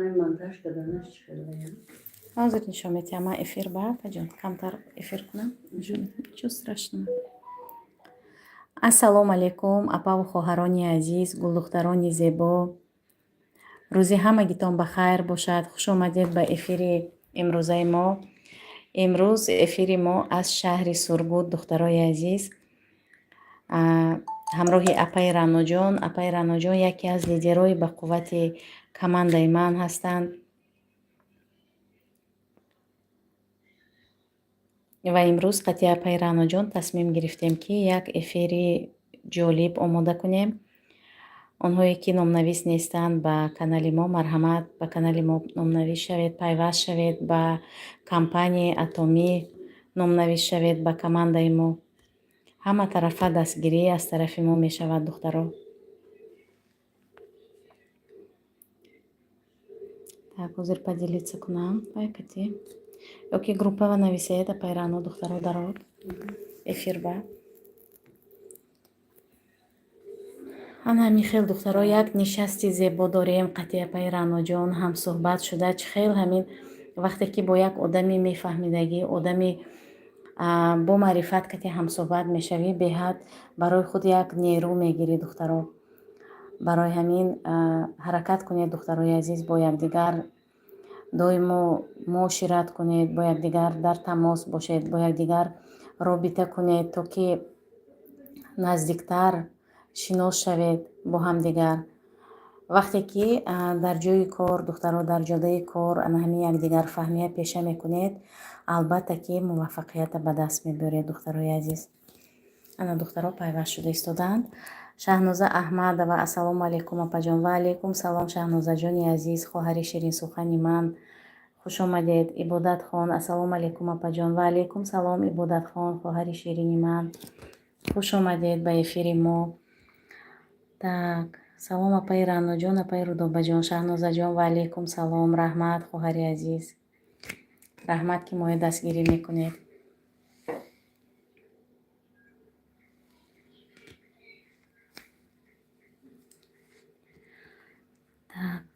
Ҳамин монтаж карданаш чӣ хелая? Ҳозир нишон медиҳам ман эфир ба апаҷон, камтар эфир кунам, нишон медиҳам. Ничего страшного. Ассалому алайкум, апаву хоҳарони азиз, гулдухтарони зебо. Рӯзи ҳамагитон ба хайр бошад. Хуш омадед ба эфири имрӯзаи мо. Имрӯз эфири мо аз шаҳри Сургут, духтарои азиз. Ҳамроҳи апаи Раъноҷон. Апаи Раъноҷон яке аз лидерои ба қуввати командаи ман ҳастанд. Ва имрӯз қатъи апаи Раъноҷон тасмим гирифтем, ки як эфири ҷолиб омода кунем. Онҳое ки номнавис нестанд ба канали мо, марҳамат, ба канали мо номнавис шавед, пайваст шавед, ба компанияи Атомӣ номнавис шавед, ба командаи мо. Ҳама тарафа дастгирӣ аз тарафи мо мешавад, духтаро. Так, ҳозир поделиться кунам. Вай кати. Ёки группава нависед, апаи Раъно, духтаро дарод. Эфир ба. Ана ҳамин хел, духтаро, як нишасти зебо дорем қатъи апаи Раъноҷон ҳамсӯҳбат шуда. Чӣ хел ҳамин вақте ки бо як одами мефаҳмидагӣ, одами бо маърифат кати ҳамсӯҳбат мешавӣ, беҳад барои худ як нерӯ мегирӣ, духтаро. Барои ҳамин ҳаракат кунед, духтарои азиз, бо якдигар доимо муошират кунед, бо якдигар дар тамос бошед, бо якдигар робита кунед, то ки наздиктар шинос шавед бо ҳамдигар. Вақте ки дар ҷойи кор, духтаро, дар ҷодаи кор ана ҳамин якдигарфаҳмия пеша мекунед, албатта ки муваффақиятро ба даст мебиёред, духтарои азиз. Ана духтаро пайваст шуда истодаанд. Шаҳноза Аҳмадова, ассалому алайкум, апаҷон. Ва алайкум салом, Шаҳнозаҷони азиз, хоҳари ширинсухани ман. Хуш омадед. Ибодатхон, ассалому алайкум, апаҷон. Ва алайкум салом, Ибодатхон, хоҳари ширини ман. Хуш омадед ба эфири мо. Так, салом, апаи Раъноҷон, апаи Рудобаҷон, Шаҳнозаҷон, ва алайкум салом. Раҳмат, хоҳари азиз. Раҳмат, ки моро дастгирӣ мекунед. Так.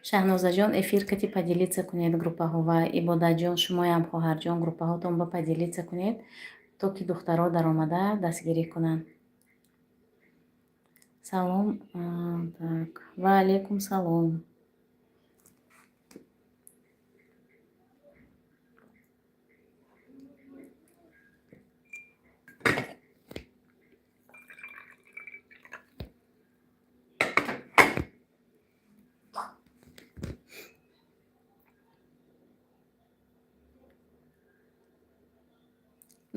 Шаҳнозаҷон, эфир кати поделиться кунед группаҳо ва Ибодатҷон, шумоям, хоҳарҷон, группаҳотон ба поделиться кунед, то ки духтаро даромада дастгирӣ кунанд. Салом, так. Ва алайкум салом.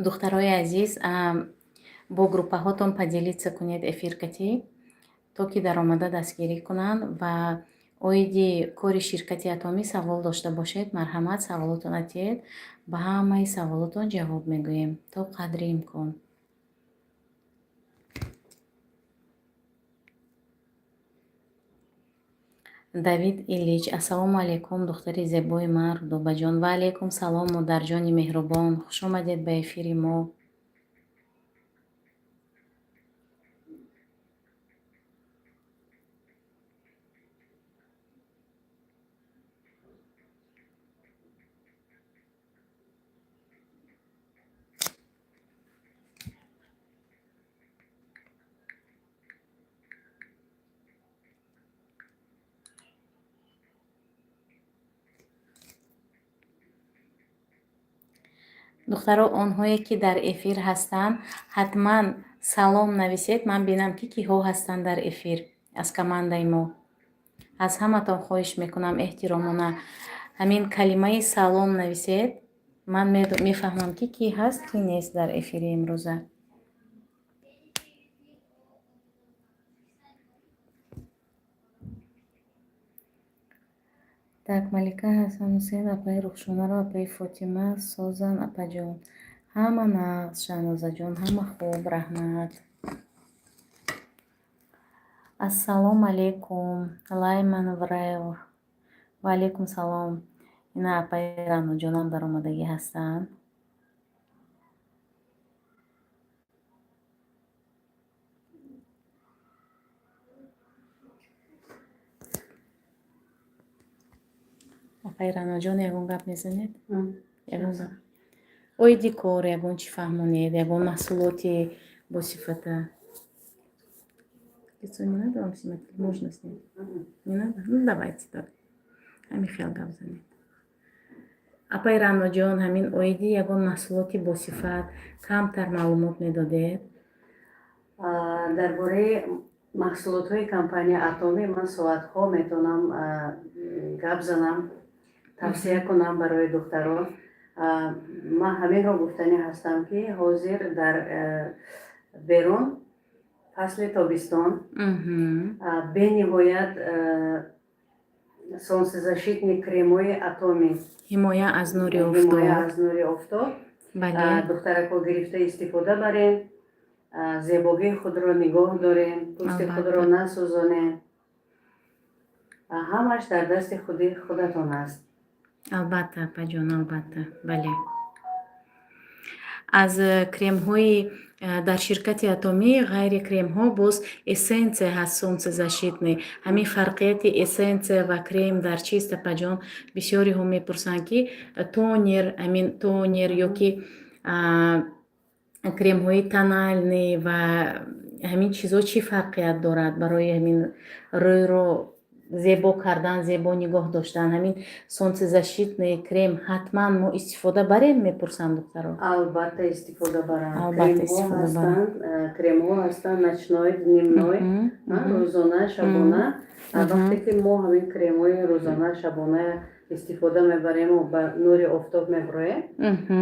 Духтарои азиз, бо группаҳотон поделиться кунед эфир кати, то ки даромада дастгирӣ кунанд ва оиди кори ширкати Атомӣ савол дошта бошед, марҳамат, саволотонро диҳед, ба ҳамаи саволотон ҷавоб мегӯем то қадри имкон. Давид Ильич, ассалому алайкум, духтари зебои ман Рудобаҷон. Ва алайкум салом, модарҷони меҳрубон. Хуш омадед ба эфири мо. Духтаро, онҳое ки дар эфир ҳастанд, ҳатман салом нависед, ман бинам, ки киҳо ҳастанд дар эфир аз командаи мо. Аз ҳаматон хоҳиш мекунам эҳтиромона, ҳамин калимаи салом нависед, ман мефаҳмам, ки кӣ ҳаст, кӣ нест дар эфири имрӯза. Так, Малика Ҳасанҳусейн, апаи Рухшонаро, апаи Фотима созан, апаҷон. Ҳама нағз, Шаҳнозаҷон, ҳама хуб, раҳмат. Ассалому алайкум, Лайман Враев. Ва алайкум салом. Ина апаи Раъноҷонам даромадагӣ ҳастанд. Апай Раноҷон, ягон гап мезанед? Ягон гап оиди кор, ягон чӣ фаҳмонед, ягон маҳсулоти босифата. Лицо не надо вам снимать? Можно снять? Не надо? Ну, давайте так, ҳамин хел гап занед. Апай Раноҷон, ҳамин оиди ягон маҳсулоти босифат камтар маълумот медодед. Дар бораи маҳсулотҳои компания Атоми ман соатҳо метавонам гап занам, тавсия кунам барои духтарон. Ман ҳаминро гуфтанӣ ҳастам, ки ҳозир дар берун фасли тобистон, бениҳоят солнцезащитный кремҳои Атоми, ҳимоя аз нури ҳимоя офтоб. Аз нури офтоб, духтарако, гирифта истифода барем, зебогии худро нигоҳ дорем, пӯсти худро насӯзонем. Ҳамаш дар дасти худи худатон аст. Албатта, апаҷон, албатта, бале. Аз кремҳои дар ширкати Атомӣ, ғайри кремҳо, боз эссенция ҳаст солнцезащитный. Ҳамин фарқияти эссенция ва крем дар чист, апаҷон? Бисёриҳо мепурсанд, ки тонер, ҳамин тонер ё ки кремҳои тональный ва ҳамин чизҳо чӣ фарқият дорад барои ҳамин рӯйро зебо кардан, зебо нигоҳ доштан? Ҳамин солнцезащитный крем ҳатман мо истифода барем, мепурсанд духтаро. Албатта, истифода баранд. Албатта, Кремҳо истифода баранд. ҳастанд, кремҳо ҳастанд ночной, дневной, рӯзона, шабона. Вақте ки мо ҳамин кремҳои рӯзона, шабона истифода мебарему ба нури офтоб мебуроем,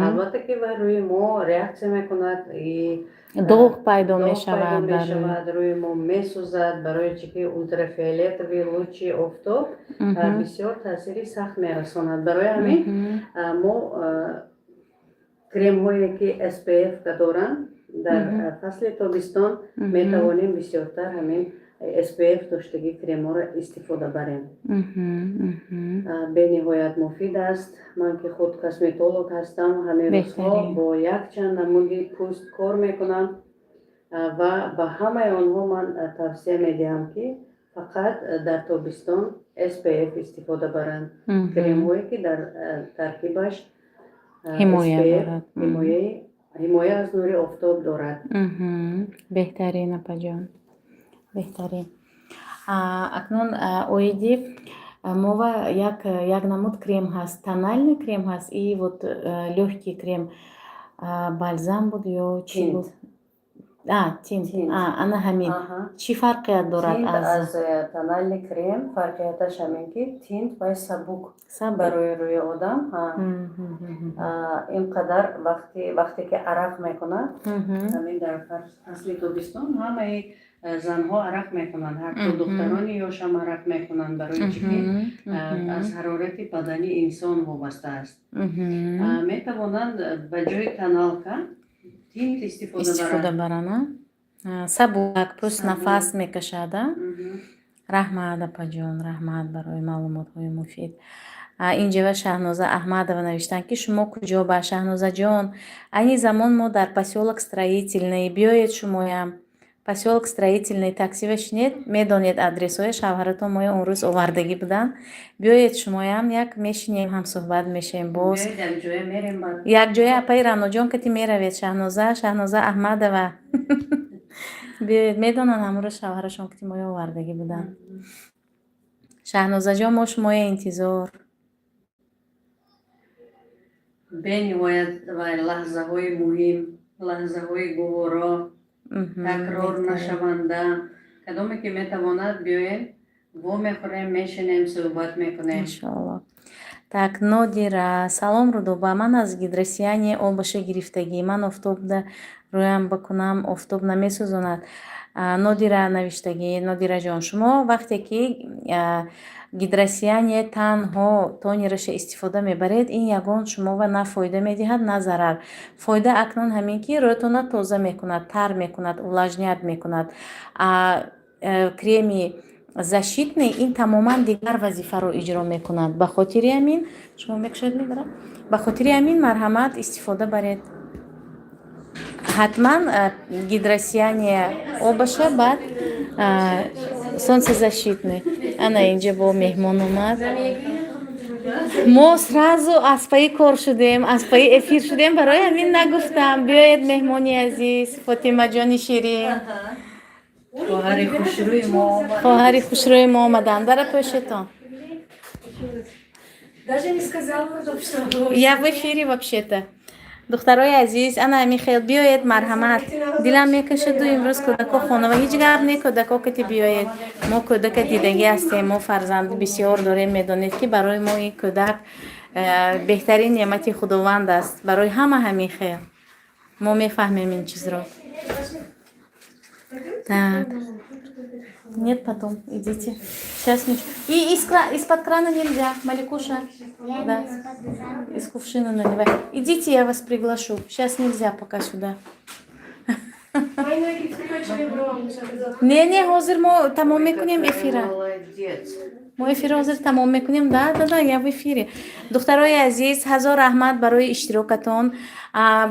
албатта ки вай рӯи мо реаксия мекунад и доғ пайдо доғ пайдо мешавад дар рӯй. Мешавад, рӯи мо месӯзад, барои чи ки ультрафиолетовый лучи офтоб бисёр таъсири сахт мерасонад. Барои ҳамин мо кремҳое ки SPF доранд, дар фасли тобистон метавонем бисёртар ҳамин SPF доштагӣ кремҳоро истифода барем. Бениҳоят муфид аст. Ман ки худ косметолог ҳастам, ҳамин рӯзҳо бо якчанд намуди пӯст кор мекунам ва ба ҳамаи онҳо ман тавсия медиҳам, ки фақат дар тобистон SPF истифода баранд, кремҳое ки дар таркибаш ҳимоя SPF дорад. Ҳимоя аз нури офтоб дорад. Беҳтарин, апаҷон, беҳтарин. Акнун оиди мова як намуд крем ҳаст, тональный крем ҳаст и вот лёгкий крем, бальзам буд ё чӣ Тинт. буд? Тинт. Тинт. Ана ҳамин чӣ фарқият дорад? Тинт аз аз тональный крем фарқияташ ҳамин, ки тинт вай сабук сабук барои рӯи одам. Ин қадар вақте ки арақ мекунад, ҳамин дар фасли тобистон ҳамаи занҳо арақ мекунанд, ҳатто духтарони ёшам арақ мекунанд, барои чӣ ки аз ҳарорати бадани инсон вобаста аст. Метавонанд ба ҷои тоналка тинт истифода истифода баранд. Баранд, сабук, пӯст Сабук. Нафас мекашад, а? Раҳмат, апаҷон, раҳмат барои маълумотҳои муфид. Инҷава Шаҳноза Аҳмадова навиштанд, ки шумо куҷо ба? Шаҳнозаҷон, айни замон мо дар посёлок Строительный. Биёед шумоям, посёлок Строительный, таксива шинед, медонед адресҳоя, шавҳаратон моя он рӯз овардагӣ буданд. Биёед шумоям, як мешинем, ҳамсӯҳбат мешавем боз. Биёед, якҷоя мерем баъд. Якҷоя апаи Раноҷон кати меравед. Шаҳноза, Шаҳноза Аҳмадова, биёед. Медонанд, ҳамон рӯз шавҳарашон кати моя овардагӣ буданд. Шаҳнозаҷон, мо шумоя интизор. Бениҳоят ва лаҳзаҳои муҳим, лаҳзаҳои гуворо, такрор нашаванда. Кадоме ки метавонад, биёем, вомехӯрем, мешинем, суҳбат мекунем. Иншоалло. Так, Нодира: «Салом, Рудоба, ман аз гидросияние обаша гирифтагӣ, ман офтобда рӯям бикунам, офтоб намесӯзонад?» Нодира навиштагӣ. Нодираҷон, шумо вақте ки гидросияние танҳо тонераша истифода мебаред, ин ягон шумова на фоида медиҳад, на зарар. Фоида акнун ҳамин, ки рӯятонро тоза мекунад, тар мекунад, увлажнять мекунад. Креми защитный ин тамоман дигар вазифаро иҷро мекунад. Ба хотири ҳамин шумо мекушоед, мебарад. Ба хотири ҳамин, марҳамат, истифода баред ҳатман гидросияние обаша, баъд солнцезащитный. Ана инҷа бо меҳмон омад. Мо сразу аз паи кор шудем, аз паи эфир шудем, барои ҳамин нагуфтам. Биёед, меҳмони азиз, Фотимаҷони ширин. Хоҳари хушрӯи мо омад. Хоҳари хушрӯи мо омаданд. Дара пӯшетон. Даже не сказала, что Я в эфире вообще-то. Духтарои азиз, ана михел, биёед, марҳамат. Дилам мекашаду имрӯз кӯдако хона ва ҳеҷ гап не, кӯдако кати биёед. Мо кӯдака дидагӣ ҳастем, мо фарзанд бисёр дорем, медонед, ки барои мо ин кӯдак беҳтарин неъмати Худованд аст. Барои ҳама ҳамин хел. Мо мефаҳмем ин чизро. Так. Нет, потом, идите. Сейчас ничего. И из-под крана нельзя, Маликуша. Да. Из кувшина наливай. Идите, я вас приглашу. Сейчас нельзя пока сюда. Не, не, ҳозир мо тамом мекунем эфира. Молодец. Мо эфира ҳозир тамом мекунем. Да, я в эфире. Духтарои азиз, ҳазор раҳмат барои иштирокатон.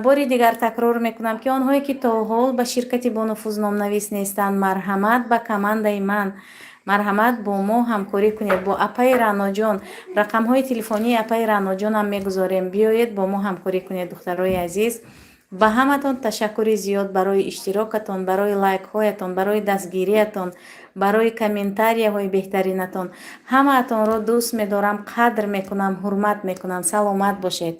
Бори дигар такрор мекунам, ки онҳое, ки то ҳол ба ширкати бонуфуз номнавис нестанд, марҳамат ба командаи ман, марҳамат, бо мо ҳамкорӣ кунед, бо апаи Раъноҷон. Рақамҳои телефонии апаи Раъноҷонам мегузорем, биёед, бо мо ҳамкорӣ кунед. Духтарои азиз, ба ҳаматон ташаккури зиёд барои иштирокатон, барои лайкҳоятон, барои дастгириятон, барои комментарияҳои беҳтаринатон. Ҳамаатонро дӯст медорам, қадр мекунам, ҳурмат мекунам. Саломат бошед.